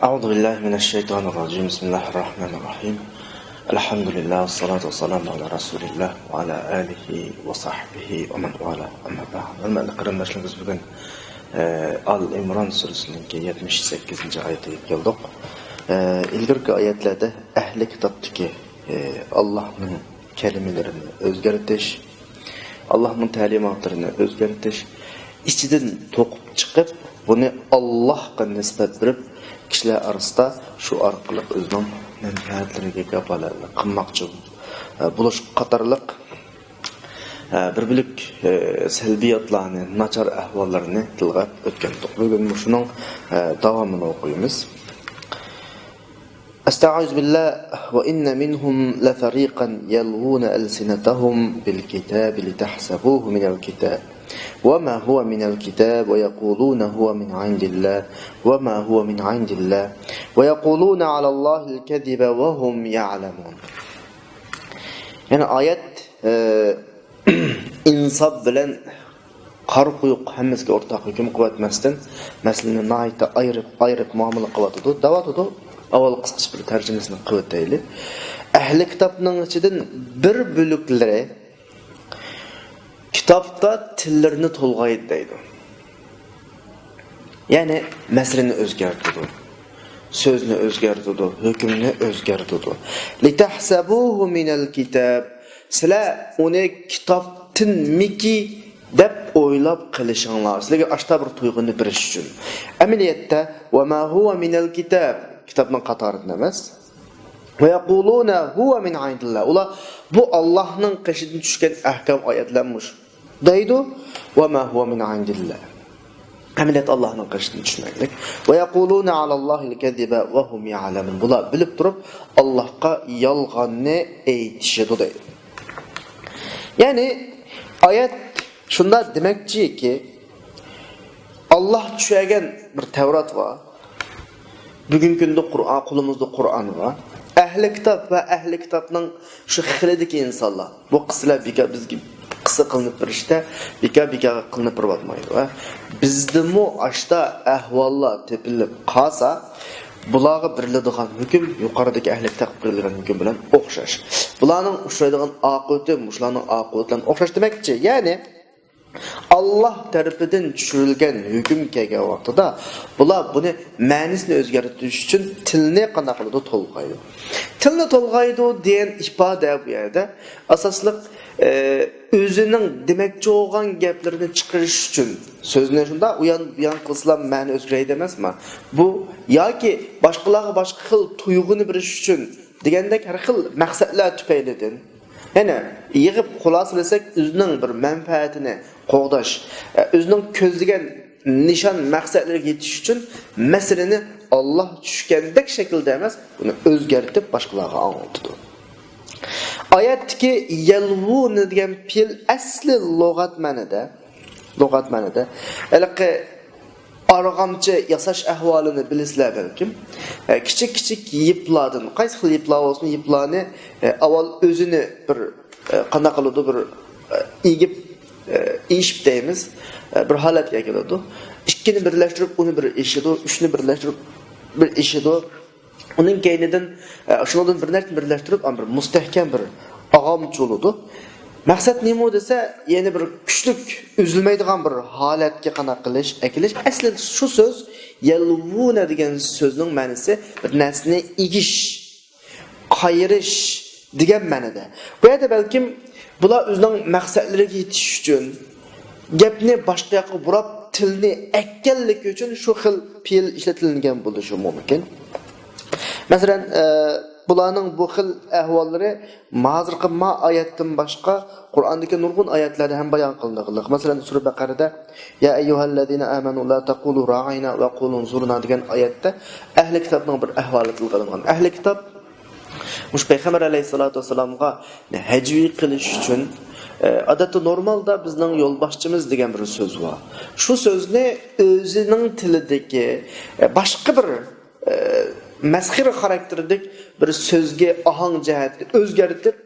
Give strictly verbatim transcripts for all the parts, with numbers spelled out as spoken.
أعوذ بالله من الشيطان الرجيم. بسم الله الرحمن الرحيم. الحمد لله والصلاة والسلام على رسول الله وعلى آله وصحبه ومن والاه. أما بعد. ھۆرمەتلىك قېرىنداشلىرىمىز، بۈگۈن، ئە، ئال ئىمران سۈرىسىنىڭكى يەتمىش سەككىزىنچى ئايىتىگە كەلدۇق. ئە، ئىلگىرىكى ئايەتلەردە ئەھلى كىتابتىكى، ئە، ئاللاھنىڭ كەلىمىلىرىنى ئۆزگەرتىش، ئاللاھنىڭ تەلىماتلىرىنى ئۆزگەرتىش، ئىچىدىن توقۇپ چىقىپ، بۇنى ئاللاھقا نىسبەت بېرىپ، كىشىلەر ئارىسىدا شۇ ئارقىلىق ئۆزىنىڭ مەنپەئەتلىرىگە كاپالەتلىك قىلماقچى بولۇش قاتارلىق، بىر بۆلەك سەلبىياتلارنى، ناچار ئەھۋاللارنى تىلغا ئۆتكەن ئىدۇق. بۈگۈن مۇشۇنىڭ داۋامىنى ئوقۇيمىز. أستعيذ بالله. وإن منهم لفريقا يلوون ألسنتهم بالكتاب لتحسبوه من الكتاب وما هو من الكتاب ويقولون هو من عند الله وما هو من عند الله ويقولون على الله الكذب وهم يعلمون. يەنى ئايەت، ئە، ئىنساپ بىلەن قارا قويۇق ھەممىسىگە ئورتاق ھۆكۈم قىلىۋەتمەستىن، مەسىلىنى ناھايىتى ئايرىپ، ئايرىپ مۇئامىلە قىلىۋاتىدۇ، دەۋاتىدۇ. ئاۋۋال قىسقىچە بىر تەرجىمىسىنى قىلىۋېتەيلى. ئەھلى كىتابنىڭ ئىچىدىن بىر بۆلەكلىرى كىتابتا تىللىرىنى تولغايدۇ دەيدۇ. يەنى مەسىلىنى ئۆزگەرتىدۇ، سۆزنى ئۆزگەرتىدۇ، ھۆكۈمنى ئۆزگەرتىدۇ. لتحسبوه من الكتاب. سىلەر ئۇنى كىتابتىنمىكى دەپ ئويلاپ قېلىشىڭلار. سىلەرگە ئاشتا بىر تۇيغۇنى بېرىش ئۈچۈن. ئەمەلىيەتتە، وما هو من الكتاب، كىتابنىڭ قاتارىدىن ئەمەس. ويقولون هو من عند الله. ئۇلار، بۇ ئاللاھنىڭ قېشىدىن چۈشكەن ئەھكام ئايەتلەرمۇش دەيدۇ. وما هو من عند الله. ئەمەلىيەتتە ئاللاھنىڭ قېشىدىن چۈشمەكلىك. ويقولون على الله الكذب وهم يعلمون. بۇلار بىلىپ تۇرۇپ ئاللاھقا يالغاننى ئېيتىشىدۇ دەيدۇ. يەنى ئايەت شۇنداق دېمەكچىكى، ئاللاھ چۈشەرگەن بىر تەۋرات بار. بۈگۈنكى كۈندە قۇرئان، قولىمىزدا قۇرئان بار. ئەھلى كىتاب ۋە ئەھلى كىتابنىڭ شۇ خىلىدىكى ئىنسانلار. بۇ قىسسىلەر بىكار بىزگە قىسسا قىلىنىپ بېرىشتە بىكار بىكارغا قىلىنىپ بېرىۋاتمايدۇ. ھە؟ بىزدىمۇ ئاشتا ئەھۋاللار تېپىلىپ قالسا، بۇلارغا بېرىلىدىغان ھۆكۈم يۇقىرىدىكى ئەھلى كىتابقا بېرىلگەن ھۆكۈم بىلەن ئوخشاش. بۇلارنىڭ ئۇچرايدىغان ئاقىۋىتى مۇشۇلارنىڭ ئاقىۋىتى بىلەن ئوخشاش دېمەكچى. يەنى، ئاللاھ تەرىپىدىن چۈشۈرۈلگەن ھۆكۈم كەلگەن ۋاقتىدا، بۇلار بۇنى مەنىسىنى ئۆزگەرتىش ئۈچۈن تىلنى قانداق قىلىدۇ؟ تولغايدۇ. تىلنى تولغايدۇ دېگەن ئىپادە بۇ يەردە ئاساسلىق، ئە، ئۆزىنىڭ دېمەكچى بولغان گەپلىرىنى چىقىرىش ئۈچۈن سۆزنى شۇنداق ئۇيان بۇيان قىلسىلا مەنە ئۆزگىرەيدۇ ئەمەسمۇ؟ بۇ ياكى باشقىلارغا باشقا خىل تۇيغۇنى بېرىش ئۈچۈن دېگەندەك ھەر خىل مەقسەتلەر تۈپەيلىدىن، يەنى يىغىپ خۇلاسىلىسەك، ئۆزىنىڭ بىر مەنپەئەتىنى قوغداش، ئۆزىنىڭ كۆزلىگەن نىشان مەقسەتلىرىگە يېتىش ئۈچۈن مەسىلىنى ئاللاھ چۈشكەندەك شەكىلدە ئەمەس، بۇنى ئۆزگەرتىپ باشقىلارغا ئاڭلىتىدۇ. ئايەتتىكى يەلۋۇنە دېگەن پېئىل ئەسلى لۇغەت مەنىدە، لۇغەت مەنىدە ھېلىقى ئارغامچا ياساش ئەھۋالىنى بىلىسىلەر بەلكىم. ئە، كىچىك كىچىك يىپلاردىن، قايسى خىل يىپلار بولسۇن، يىپلارنى، ئە، ئاۋۋال ئۆزىنى بىر، ئە، قانداق قىلىدۇ، بىر، ئە، ئېگىپ، ئە، ئېشىپ دەيمىز. ئە، بىر ھالەتكە كېلىدۇ. ئىككىنى بىرلەشتۈرۈپ، ئۇنى بىر ئېشىدۇ، ئۈچنى بىرلەشتۈرۈپ، بىر ئېشىدۇ. ئۇنىڭ كەينىدىن، ئە، شۇنىڭدىن بىر نەرسىنى بىرلەشتۈرۈپ، ئاندىن بىر مۇستەھكەم بىر ئاغامچى بولىدۇ. مەقسەت نېمە دېسە، يەنى بىر كۈچلۈك، ئۈزۈلمەيدىغان بىر ھالەتكە قانداق قىلىش، ئەكېلىش. ئەسلى شۇ سۆز، يەلۋۇنە دېگەن سۆزنىڭ مەنىسى بىر نەرسىنى ئېگىش، قايرىش دېگەن مەنىدە. بۇ يەردە بەلكىم بۇلار ئۆزىنىڭ مەقسەتلىرىگە يېتىش ئۈچۈن، گەپنى باشقا ياققا بۇراپ، تىلنى ئەككەنلىكى ئۈچۈن شۇ خىل پېئىل ئىشلىتىلگەن بولۇشى مۇمكىن. مەسىلەن، ئە، بۇلارنىڭ بۇ خىل ئەھۋاللىرى ھازىرقى ما ئايەتتىن باشقا قۇرئاندىكى نۇرغۇن ئايەتلەردە ھەم بايان قىلىنغانلىق. مەسىلەن، سۈرە بەقەرىدە، يا ئەييۇھەللەزىنە ئامەنۇ لا تەقۇلۇ رائىنا ۋە قۇلۇ ئۇنزۇرنا دېگەن ئايەتتە ئەھلى كىتابنىڭ بىر ئەھۋالى تىلغا ئېلىنغان. ئەھلى كىتاب مۇشۇ پەيغەمبەر ئەلەيھىسسالاتۇ ۋەسسالامغا ھەجۋىي قىلىش ئۈچۈن، ئە، ئادەتتە نورمالدا بىزنىڭ يولباشچىمىز دېگەن بىر سۆز بار. شۇ سۆزنى ئۆزىنىڭ تىلىدىكى، ئە، باشقا بىر، ئە، مەسخىرە خاراكتېرىدىك بىر سۆزگە ئاھاڭ جەھەتتە ئۆزگەرتىپ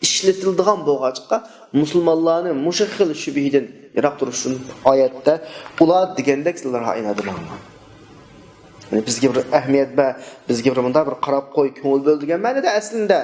ئىشلىتىلىدىغان بولغاچقا، مۇسۇلمانلارنى مۇشۇ خىل شۈبھىدىن يىراق تۇرۇش ئۈچۈن ئايەتتە ئۇلار دېگەندەك سىلەر رائىنا دېمەڭلار. يەنى بىزگە بىر ئەھمىيەت بەر، بىزگە بىر مۇنداق بىر قاراپ قوي، كۆڭۈل بۆل دېگەن مەنىدە ئەسلىندە،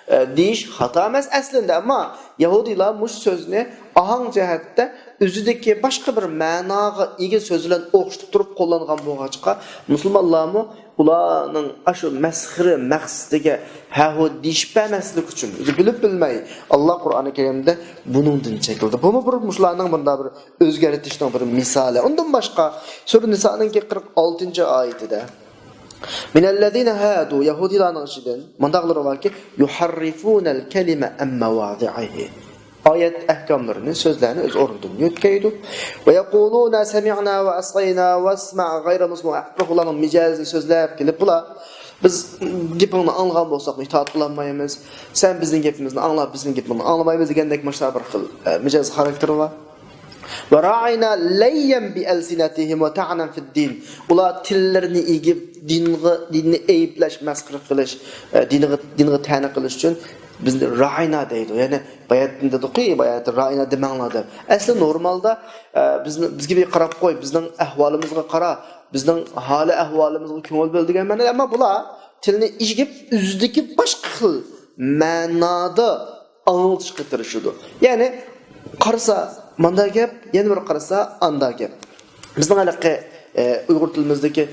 ئە، دېيىش خاتا ئەمەس ئەسلىندە. ئەمما يەھۇدىيلار مۇشۇ سۆزنى ئاھاڭ جەھەتتە ئۆزىدىكى باشقا بىر مەناغا ئىگە سۆز بىلەن ئوخشىتىپ تۇرۇپ قوللانغان بولغاچقا، مۇسۇلمانلارمۇ ئۇلارنىڭ ئاشۇ مەسخىرە مەقسىتىگە ھە-ھۇ دېيىشىپ بەرمەسلىك ئۈچۈن، ئۆزى بىلىپ بىلمەي، ئاللا قۇرئانى كەرىمدە بۇنىڭدىن چەكلىدى. بۇمۇ بىر مۇشۇلارنىڭ بۇنداق بىر ئۆزگەرتىشنىڭ بىر مىسالى. ئۇندىن باشقا، سۈرە نىسانىڭكى قىرىق ئالتىنچى ئايىتىدە، مىنەللەزىنە ھادۇ، يەھۇدىيلارنىڭ ئىچىدىن مۇنداقلىرى باركى، يۇھەررىفۇنەل كەلىمە ئەن مەۋازىئىھى. ئايەت ئەھكاملىرىنى، سۆزلەرنى ئۆز ئورنىدىن يۆتكەيدۇ. ۋە يەقۇلۇنە سەمىئنا ۋە ئەسغەينا ۋەسمەئ غەيرە مۇسمەئ. بىراق ئۇلارنىڭ مىجەزىنى سۆزلەپ كېلىپ، بۇلار، بىز گېپىڭنى ئاڭلىغان بولساق، ئىتائەت قىلالمايمىز. سەن بىزنىڭ گېپىمىزنى ئاڭلا، بىزنىڭ گېپىمىزنى ئاڭلىمايمىز دېگەندەك مۇشۇنداق بىر خىل، ئە، مىجەز خاراكتېرى بار. ۋە رائىنا لەييەن بىئەلسىنەتىھىم ۋە تەئنەن فىددىن. ئۇلار تىللىرىنى ئېگىپ، دىنغا، دىننى ئەيىبلەش، مەسخىرە قىلىش، ئە، دىنغا، دىنغا تەنە قىلىش ئۈچۈن بىزنى رائىنا دەيدۇ. يەنى باياتىن دېدۇقى، باياتى رائىنا دېمەڭلار دەپ. ئەسلى نورمالدا، ئە، بىزنى، بىزگە بىر قاراپ قوي، بىزنىڭ ئەھۋالىمىزغا قارا، بىزنىڭ ھالى ئەھۋالىمىزغا كۆڭۈل بۆل دېگەن مەنىدە. ئەمما بۇلار تىلنى ئېگىپ، ئۆزىدىكى باشقا خىل مەنادا ئاڭلىتىشقا تىرىشىدۇ. يەنى قارىسا ماندا گەپ، يەنە بىر قارىسا ئاندا گەپ. بىزنىڭ ھېلىقى، ئە، ئۇيغۇر تىلىمىزدىكى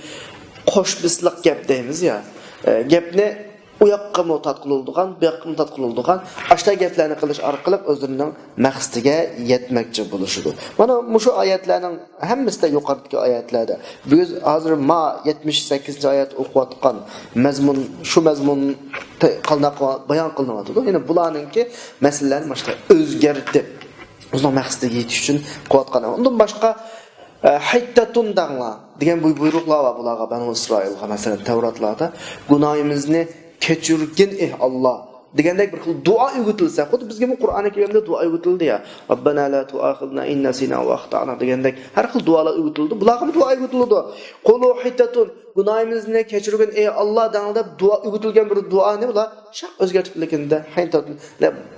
قوشمىسلىق گەپ دەيمىز يا. ئە، گەپنى ئۇ ياققىمۇ تارتقىلى بولىدىغان، بۇ ياققىمۇ تارتقىلى بولىدىغان، ئاشۇنداق گەپلەرنى قىلىش ئارقىلىق ئۆزلىرىنىڭ مەقسىتىگە يەتمەكچى بولۇشىدۇ. مانا مۇشۇ ئايەتلەرنىڭ ھەممىسىدە، يۇقىرىدىكى ئايەتلەردە، بۈگۈن ھازىر ما يەتمىش سەككىزىنچى ئايەت ئوقۇۋاتقان مەزمۇن، شۇ مەزمۇن ت-، قانداق بايان قىلىنىۋاتىدۇ؟ يەنى بۇلارنىڭكى مەسىلىلەرنى باشقا ئۆزگەرتىپ، ئۆزىنىڭ مەقسىتىگە يېتىش ئۈچۈن قىلىۋاتقان. ئۇندىن باشقا، ئە، ھىتتەتۇن دەڭلار دېگەن بۇ بۇيرۇقلار بار بۇلارغا، بەنۇ ئىسرائىلغا، مەسىلەن، تەۋراتلاردا، گۇناھىمىزنى كەچۈرگىن، ئېھ ئاللا، دېگەندەك بىر خىل دۇئا ئۆگىتىلسە، خۇددى بىزگىمۇ قۇرئانى كەرىمدە دۇئا ئۆگىتىلدى يا، رەببەنا لا تۇئاخىزنا ئىن نەسىنا ۋە ئەختەئنا دېگەندەك ھەر خىل دۇئالار ئۆگىتىلىدۇ. بۇلارغىمۇ دۇئا ئۆگىتىلىدۇ. قۇلۇ ھىتتەتۇن، گۇناھىمىزنى كەچۈرگىن، ئەي ئاللا، دەڭ دەپ دۇئا ئۆگىتىلگەن بىر دۇئانى بۇلار شاق ئۆزگەرتىپ كېلىندى. ھىتتەتۇن،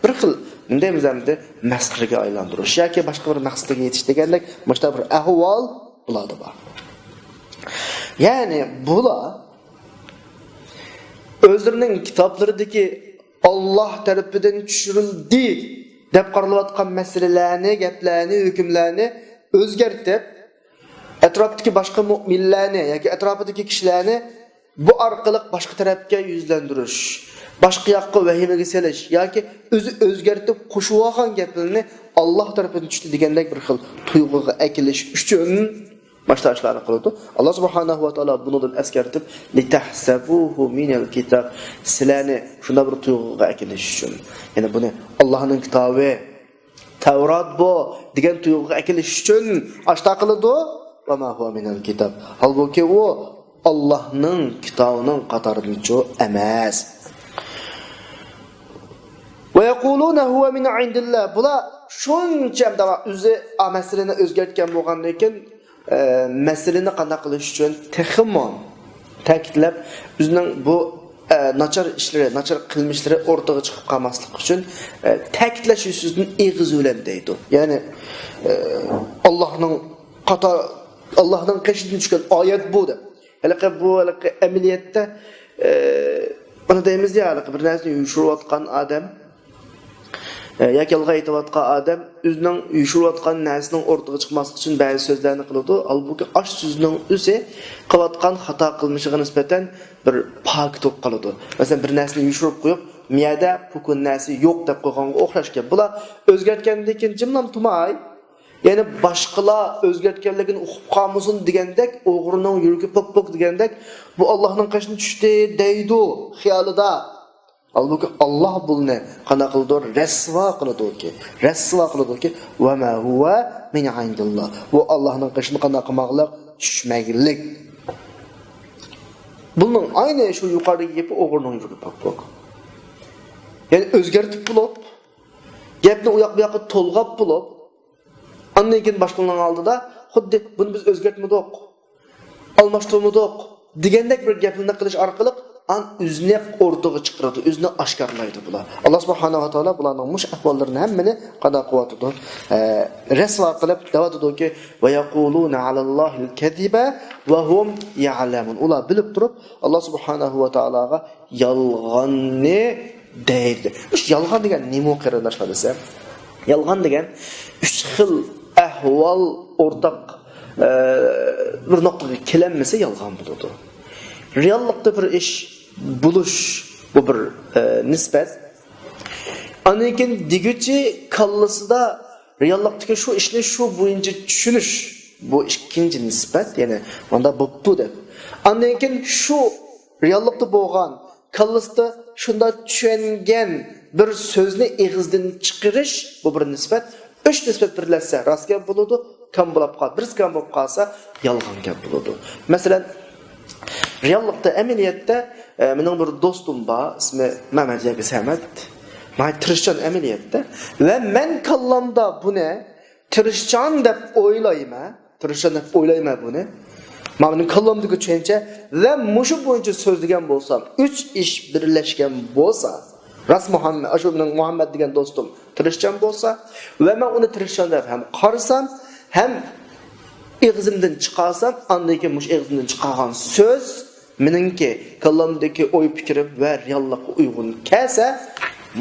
بىر خىل، نېمە دەيمىز ئەمدى، مەسخىرىگە ئايلاندۇرۇش ياكى باشقا بىر مەقسەتكە يېتىش دېگەندەك مۇشۇنداق بىر ئەھۋال بۇلاردا بار. يەنى بۇلار ئۆزلىرىنىڭ كىتابلىرىدىكى ئاللا تەرىپىدىن چۈشۈرۈلدى دەپ قارىلىۋاتقان مەسىلىلەرنى، گەپلەرنى، ھۆكۈملەرنى ئۆزگەرتىپ، ئەتراپتىكى باشقا مۇئمىنلەرنى ياكى ئەتراپىدىكى كىشىلەرنى بۇ ئارقىلىق باشقا تەرەپكە يۈزلەندۈرۈش، باشقا ياققا ۋەھىمىگە سېلىش ياكى ئۆزى ئۆزگەرتىپ قوشۇۋالغان گەپلىرىنى ئاللا تەرىپىدىن چۈشتى دېگەندەك بىر خىل تۇيغۇغا ئەكېلىش ئۈچۈن مۇشۇنداق ئىشلارنى قىلىدۇ. ئاللا سۇبھانەھۇ ۋە تائالا بۇنىڭدىن ئەسكەرتىپ، لىتەھسەبۇھۇ مىنەل كىتاب، سىلەرنى شۇنداق بىر تۇيغۇغا ئەكېلىش ئۈچۈن. يەنى بۇنى ئاللانىڭ كىتابى، تەۋرات بۇ دېگەن تۇيغۇغا ئەكېلىش ئۈچۈن ئاشتا قىلىدۇ. ۋە ما ھۇۋە مىنەل كىتاب. ھالبۇكى، ئۇ ئاللانىڭ كىتابىنىڭ قاتارىدىنچۇ ئەمەس. ۋە يەقۇلۇنە ھۇۋە مىن ئىندىللا. بۇلار شۇنچە ئەمدى ئۆزى، ئا، مەسىلىنى ئۆزگەرتكەن بولغاندىن كېيىن، ئە، مەسىلىنى قانداق قىلىش ئۈچۈن تېخىمۇ تەكىتلەپ، ئۆزىنىڭ بۇ، ئە، ناچار ئىشلىرى، ناچار قىلمىشلىرى ئورتىغا چىقىپ قالماسلىق ئۈچۈن، ئە، تەكىتلەش يۈزىسىدىن ئېغىز بىلەن دەيدۇ. يەنى، ئە، ئاللانىڭ قاتار، ئاللانىڭ قېشىدىن چۈشكەن ئايەت بۇ دەپ. ھېلىقى بۇ، ھېلىقى ئەمەلىيەتتە، ئە، ئۇنى دەيمىز يا، ھېلىقى بىر نەرسىنى يوشۇرۇۋاتقان ئادەم، ئە، ياكى يالغان ئېيتىۋاتقان ئادەم ئۆزىنىڭ يوشۇرۇۋاتقان نەرسىنىڭ ئورتىغا چىقماسلىقى ئۈچۈن بەزى سۆزلەرنى قىلىدۇ. ھالبۇكى، ئاشۇ سۆزنىڭ ئۆزى قىلىۋاتقان خاتا قىلمىشىغا نىسبەتەن بىر پاكىت بولۇپ قالىدۇ. مەسىلەن، بىر نەرسىنى يوشۇرۇپ قويۇپ، مۇ يەردە پۇكۇن نەرسە يوق دەپ قويغانغا ئوخشاش گەپ. بۇلار ئۆزگەرتكەندىن كېيىن جىملا تۇماي، يەنى باشقىلار ئۆزگەرتكەنلىكىنى ئۇقۇپ قالمىسۇن دېگەندەك، ئوغرىنىڭ يۈرىكى پوك-پوك دېگەندەك، بۇ ئاللانىڭ قېشىدىن چۈشتى دەيدۇ خىيالىدا. ھالبۇكى، ئاللا بۇنى قانداق قىلىدۇ؟ رەسۋا قىلىدۇكى. رەسۋا قىلىدۇكى. ۋە ما ھۇۋە مىن ئىندىللا. بۇ ئاللانىڭ قېشىدىن قانداق قىلماقلىق؟ چۈشمەكلىك. بۇنىڭ ئەينى شۇ يۇقىرىدىكى گېپى ئوغرىنىڭ يۈرىكى پوك-پوك. يەنى ئۆزگەرتىپ بولۇپ، گەپنى ئۇ ياق بۇ ياققا تولغاپ بولۇپ، ئاندىن كېيىن باشقىلارنىڭ ئالدىدا خۇددى بۇنى بىز ئۆزگەرتمىدۇق، ئالماشتۇرمىدۇق دېگەندەك بىر گەپلەرنى قىلىش ئارقىلىق ئان ئۆزىنى ئوتتۇرىغا چىقىرىدۇ، ئۆزىنى ئاشكارىلايدۇ بۇلار. ئاللا سۇبھانەھۇ ۋە تائالا بۇلارنىڭ مۇشۇ ئەھۋاللىرىنى ھەممىنى قانداق قىلىۋاتىدۇ؟ ئە، رەسۋا قىلىپ دەۋاتىدۇكى، «وَيَقُولُونَ عَلَى اللَّهِ الْكَذِبَ وَهُمْ يَعْلَمُونَ.» ئۇلار بىلىپ تۇرۇپ، ئاللا سۇبھانەھۇ ۋە تائالاغا يالغاننى دەيدۇ. مۇشۇ يالغان دېگەن نېمە، قېرىنداشلار دېسە؟ يالغان دېگەن ئۈچ خىل ئەھۋال ئورتاق، ئە، بىر نۇقتىغا كېلەلمىسە يالغان بولىدۇ. رېئاللىقتا بىر ئىش بولۇش، بۇ بىر، ئە، نىسبەت. ئاندىن كېيىن دېگۈچى كاللىسىدا رېئاللىقتىكى شۇ ئىشنى شۇ بويىچە چۈشىنىش، بۇ ئىككىنچى نىسبەت، يەنى ماندا بوپتۇ دەپ. ئاندىن كېيىن شۇ رېئاللىقتا بولغان، كاللىسىدا شۇنداق چۈشەنگەن بىر سۆزنى ئېغىزدىن چىقىرىش، بۇ بىر نىسبەت. ئۈچ نىسبەت بىرلەشسە راست گەپ بولىدۇ، كام بولۇپ قال-، بىرسى كام بولۇپ قالسا يالغان گەپ بولىدۇ. مەسىلەن، رېئاللىقتا، ئەمەلىيەتتە، ئە، مېنىڭ بىر دوستۇم بار، ئىسمى مەمەت ياكى سەمەت. ناھايىتى تىرىشچان ئەمەلىيەتتە. ۋە مەن كاللامدا بۇنى تىرىشچان دەپ ئويلايمەن. تىرىشچان دەپ ئويلايمەن بۇنى. مانا مېنىڭ كاللامدىكى چۈشەنچە. ۋە مۇشۇ بويىچە سۆزلىگەن بولسام، ئۈچ ئىش بىرلەشكەن بولسا، راست مۇھەممەد، ئاشۇ مېنىڭ مۇھەممەد دېگەن دوستۇم تىرىشچان بولسا، ۋە مەن ئۇنى تىرىشچان دەپ ھەم قارىسام، ھەم ئېغىزىمدىن چىقارسام، ئاندىن كېيىن مۇشۇ ئېغىزىمدىن چىقارغان سۆز مېنىڭكى كاللامدىكى ئوي پىكرىم ۋە رېئاللىققا ئۇيغۇن كەلسە،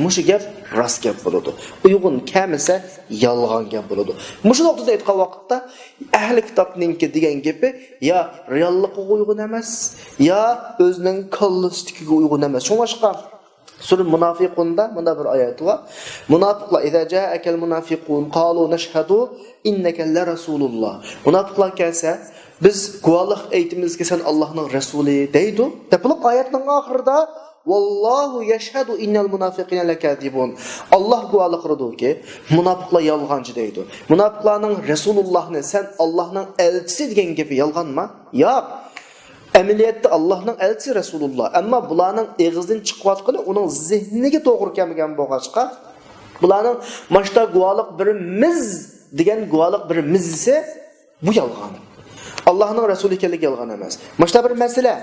مۇشۇ گەپ راست گەپ بولىدۇ. ئۇيغۇن كەلمىسە، يالغان گەپ بولىدۇ. مۇشۇ نۇقتىدىن ئېيتقان ۋاقىتتا، ئەھلى كىتابنىڭكى دېگەن گېپى يا رېئاللىققا ئۇيغۇن ئەمەس، يا ئۆزىنىڭ كاللىسىدىكىگە ئۇيغۇن ئەمەس. شۇڭلاشقا، سۈرە مۇنافىقۇندا مۇنداق بىر ئايەت بار. مۇناپىقلار، «إذا جاءك المنافقون قالوا نشهد إنك لرسول الله.» مۇناپىقلار كەلسە، «بىز گۇۋاھلىق ئېيتىمىزكى، سەن ئاللاھنىڭ رەسۇلى» دەيدۇ. دەپ بولۇپ ئايەتنىڭ ئاخىرىدا، «والله يشهد إن المنافقين لكاذبون.» ئاللاھ گۇۋاھلىق قىلىدۇكى، مۇناپىقلار يالغانچى دەيدۇ. مۇناپىقلارنىڭ رەسۇلۇللاھنى، سەن ئاللاھنىڭ ئەلچىسى دېگەن گېپى يالغانما؟ ياق. ئەمەلىيەتتە ئاللاھنىڭ ئەلچىسى رەسۇلۇللاھ. ئەمما بۇلارنىڭ ئېغىزدىن چىقىۋاتقىنى ئۇنىڭ زېھنىگە توغرا كەلمىگەن بولغاچقا، بۇلارنىڭ ماشتا گۇۋاھلىق بېرىمىز دېگەن گۇۋاھلىق بېرىمىزسى بۇ يالغان. ئاللاھنىڭ رەسۇلى ئىكەنلىكى يالغان ئەمەس. ماشتا بىر مەسىلە.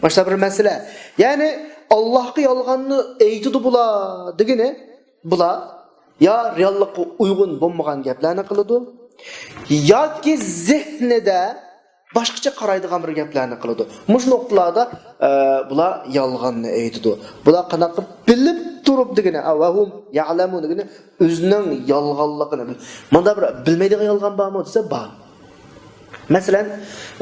ماشتا بىر مەسىلە. يەنى ئاللاھقا يالغاننى ئېيتىدۇ بۇلار دېگىنى، بۇلار يا رېئاللىققا ئۇيغۇن بولمىغان گەپلەرنى قىلىدۇ، ياكى زېھنىدە باشقىچە قارايدىغان بىر گەپلەرنى قىلىدۇ. مۇشۇ نۇقتىلاردا، ئە، بۇلار يالغاننى ئېيتىدۇ. بۇلار قانداق قىلىپ بىلىپ تۇرۇپ دېگىنى، ئە، «وهم يعلمون» دېگىنى ئۆزىنىڭ يالغانلىقىنى بىل-، مۇنداق بىر بىلمەيدىغان يالغان بارمۇ دېسە، بار. مەسىلەن،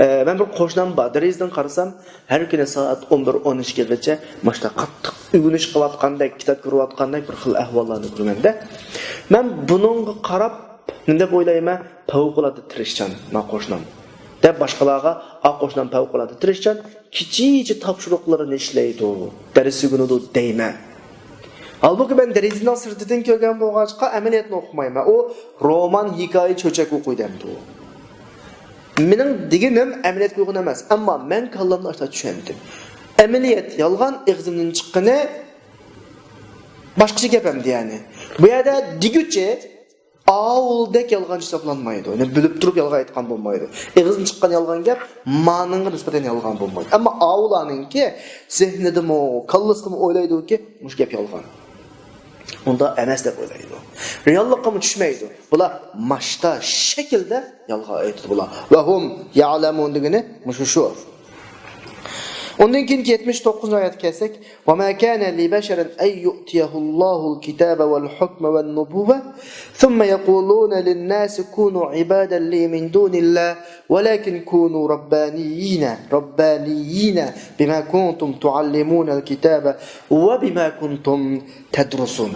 ئە، مەن بىر قوشنام بار، دېرىزىدىن قارىسام، ھەر كۈنى سائەت ئون بىر، ئون ئىككىگىچە ماشۇنداق قاتتىق ئۆگىنىش قىلىۋاتقاندەك، كىتاب كۆرۈۋاتقاندەك بىر خىل ئەھۋاللارنى كۆرىمەن-دە. مەن بۇنىڭغا قاراپ نېمە دەپ ئويلايمەن؟ پەۋقۇلئاددە تىرىشچان ما قوشنام دەپ باشقىلارغا، «ئا قوشنام پەۋقۇلئاددە تىرىشچان، كېچىچە تاپشۇرۇقلىرىنى ئىشلەيدۇ، دەرس ئۆگىنىدۇ» دەيمەن. ھالبۇكى، مەن دېرىزىنىڭ سىرتىدىن كۆرگەن بولغاچقا، ئەمەلىيەتنى ئوقۇمايمەن. ئۇ رومان، ھېكايە، چۆچەك ئوقۇيدۇ ئەمدى ئۇ. مېنىڭ دېگىنىم ئەمەلىيەتكە ئۇيغۇن ئەمەس، ئەمما مەن كاللامنى ئاشۇنداق چۈشەندىم. ئەمەلىيەت يالغان، ئېغىزىمدىن چىققىنى باشقىچە گەپ ئەمدى، يەنى. بۇ يەردە دېگۈچى ئاۋۇلدەك يالغانچى ھېسابلانمايدۇ. يەنى بىلىپ تۇرۇپ يالغان ئېيتقان بولمايدۇ. ئېغىزدىن چىققان يالغان گەپ مانىڭغا نىسبەتەن يالغان بولمايدۇ. ئەمما ئاۋۇلارنىڭكى زېھنىدىمۇ، كاللىسىدىمۇ ئويلايدۇكى، مۇشۇ گەپ يالغان. ئۇنداق ئەمەس دەپ ئويلايدۇ. رېئاللىققىمۇ چۈشمەيدۇ. بۇلار ماشتا شەكىلدە يالغان ئېيتىدۇ بۇلار. «وهم يعلمون» دېگىنى مۇشۇ شۇ. ئۇندىن كېيىنكى يەتمىش توققۇزىنچى ئايەتكە كەلسەك، «وما كان لبشر أن يؤتيه الله الكتاب والحكم والنبوة ثم يقول للناس كونوا عبادا لي من دون الله ولكن كونوا ربانيين، ربانيين بما كنتم تعلمون الكتاب وبما كنتم تدرسون.»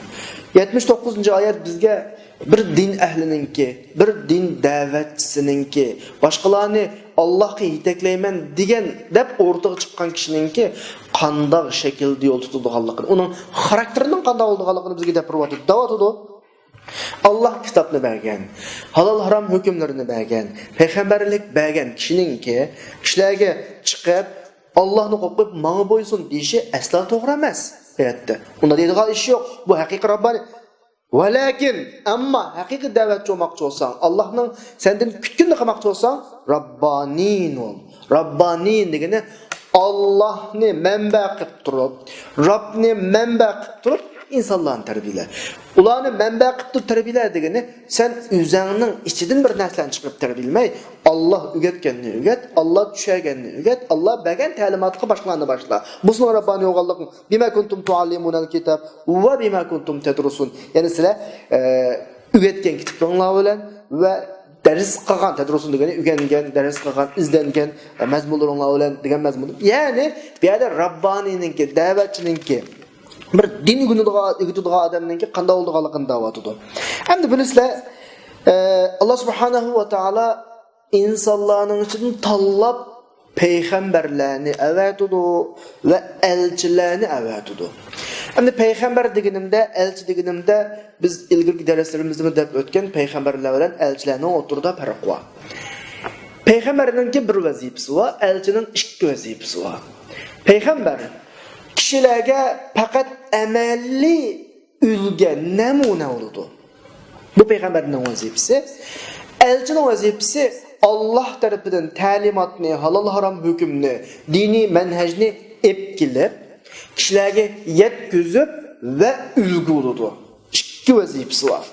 يەتمىش توققۇزىنچى ئايەت بىزگە بىر دىن ئەھلىنىڭكى، بىر دىن دەۋەتچىسىنىڭكى، باشقىلارنى «ئاللاھقا يېتەكلەيمەن» دېگەن، دەپ ئوتتۇرىغا چىققان كىشىنىڭكى قانداق شەكىلدە يول تۇتىدىغانلىقىنى، ئۇنىڭ خاراكتېرىنىڭ قانداق بولىدىغانلىقىنى بىزگە دەپ بېرىۋاتىدۇ، دەۋاتىدۇ. ئاللاھ كىتابنى بەرگەن، ھالال ھارام ھۆكۈملىرىنى بەرگەن، پەيغەمبەرلىك بەرگەن كىشىنىڭكى كىشىلەرگە چىقىپ، «ئاللاھنى قويۇپ قويۇپ، ماڭا بويسۇن» دېيىشى ئەسلا توغرا ئەمەس. ئەلۋەتتە، ئۇنداق دەيدىغان ئىش يوق. بۇ ھەقىقىي راببانىي. ۋەلەكىن، ئەمما ھەقىقىي دەۋەتچى بولماقچى بولساڭ، ئاللاھنىڭ سەندىن كۈتكىنىنى قىلماقچى بولساڭ، راببانىين بول. راببانىين دېگىنى ئاللاھنى مەنبە قىلىپ تۇرۇپ، رابنى مەنبە قىلىپ تۇرۇپ ئىنسانلارنى تەربىيەلە. ئۇلارنى مەنبە قىلىپ تۇرۇپ تەربىيەلە دېگىنى، سەن ئۆزۈڭنىڭ ئىچىدىن بىر نەرسىلەرنى چىقىرىپ تەربىيەلىمەي، ئاللاھ ئۆگەتكەننى ئۆگەت، ئاللاھ چۈشەرگەننى ئۆگەت، ئاللاھ بەرگەن تەلىماتقا باشقىلارنى باشلا. بۇ سېنىڭ رەببانىي بولغانلىقىڭ. بىما كۇنتۇم تۇئەللىمۇنەل كىتاب ۋە بىما كۇنتۇم تەدرۇسۇن. يەنى سىلەر، ئە، ئۆگەتكەن كىتابلىرىڭلار بىلەن ۋە دەرس قىلغان، تەدرۇسۇن دېگەنى ئۆگەنگەن، دەرس قىلغان، ئىزدەنگەن، ئە، مەزمۇنلىرىڭلار بىلەن دېگەن مەزمۇن. يەنى بۇ يەردە رەببانىينىڭكى، دەۋەتچىنىڭكى، بىر دىن ئۆگىنىدىغان، ئۆگىتىدىغان ئادەمنىڭكى قانداق بولىدىغانلىقىنى دەۋاتىدۇ. ئەمدى بۇنى سىلەر، ئە، ئاللاھ سۇبھانەھۇ ۋە تائالا ئىنسانلارنىڭ ئىچىدىن تاللاپ پەيغەمبەرلەرنى ئەۋەتىدۇ ۋە ئەلچىلەرنى ئەۋەتىدۇ. ئەمدى پەيغەمبەر دېگىنىمدە، ئەلچى دېگىنىمدە، بىز ئىلگىرىكى دەرسلىرىمىزدىمۇ دەپ ئۆتكەن، پەيغەمبەرلەر بىلەن ئەلچىلەرنىڭ ئوتتۇرىدا پەرق بار. پەيغەمبەرنىڭكى بىر ۋەزىپىسى بار، ئەلچىنىڭ ئىككى ۋەزىپىسى بار. پەيغەمبەر كىشىلەرگە پەقەت ئەمەلىي ئۈلگە، نەمۇنە بولىدۇ. بۇ پەيغەمبەرنىڭ ۋەزىپىسى. ئەلچىنىڭ ۋەزىپىسى ئاللاھ تەرىپىدىن تەلىماتنى، ھالال ھارام ھۆكۈمنى، دىنىي مەنھەجنى ئېلىپ كېلىپ، كىشىلەرگە يەتكۈزۈپ ۋە ئۈلگە بولىدۇ. ئىككى ۋەزىپىسى بار.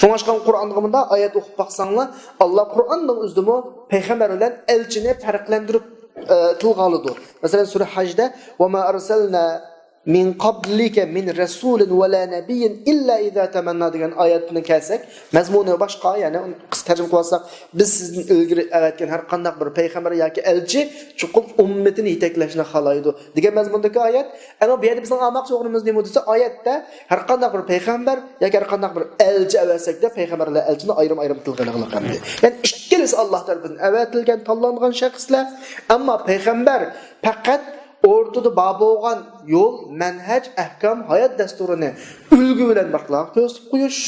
شۇڭلاشقا قۇرئاندا مۇنداق ئايەت ئوقۇپ باقساڭلار، ئاللاھ قۇرئاننىڭ ئۆزىدىمۇ پەيغەمبەر بىلەن ئەلچىنى پەرقلەندۈرۈپ، ئە، تىلغا ئالىدۇ. مەسىلەن، سۈرە ھەجدە، «ۋە ما ئەرسەلنا مىن قابلىكە مىن رەسۇلىن ۋە لا نەبىييىن ئىللا ئىزا تەمەننا» دېگەن ئايەتنى كەلسەك، مەزمۇنى باشقا، يەنى ئۇنى قىسقا تەرجىمە قىلىۋالساق، «بىز سىزدىن ئىلگىرى ئەۋەتكەن ھەر قانداق بىر پەيغەمبەر ياكى ئەلچى چوقۇم ئۈممىتىنى يېتەكلەشنى خالايدۇ» دېگەن مەزمۇندىكى ئايەت. ئەمما بۇ يەردە بىزنىڭ ئالماقچى بولغىنىمىز نېمە دېسە، ئايەتتە ھەر قانداق بىر پەيغەمبەر ياكى ھەر قانداق بىر ئەلچى ئەۋەتسەك دەپ، پەيغەمبەرلەر، ئەلچىنى ئايرىم-ئايرىم تىلغا ئېلىنغان. يەنى ئىككىلىسى ئاللاھ تەرىپىدىن ئەۋەتىلگەن، تاللانغان شەخسلەر. ئەمما پەيغەمبەر پەقەت ئوتتۇرىدا بار بولغان يول، مەنھەج، ئەھكام، ھايات دەستۇرىنى ئۈلگە بىلەن باشقىلارغا كۆرسىتىپ قويۇش.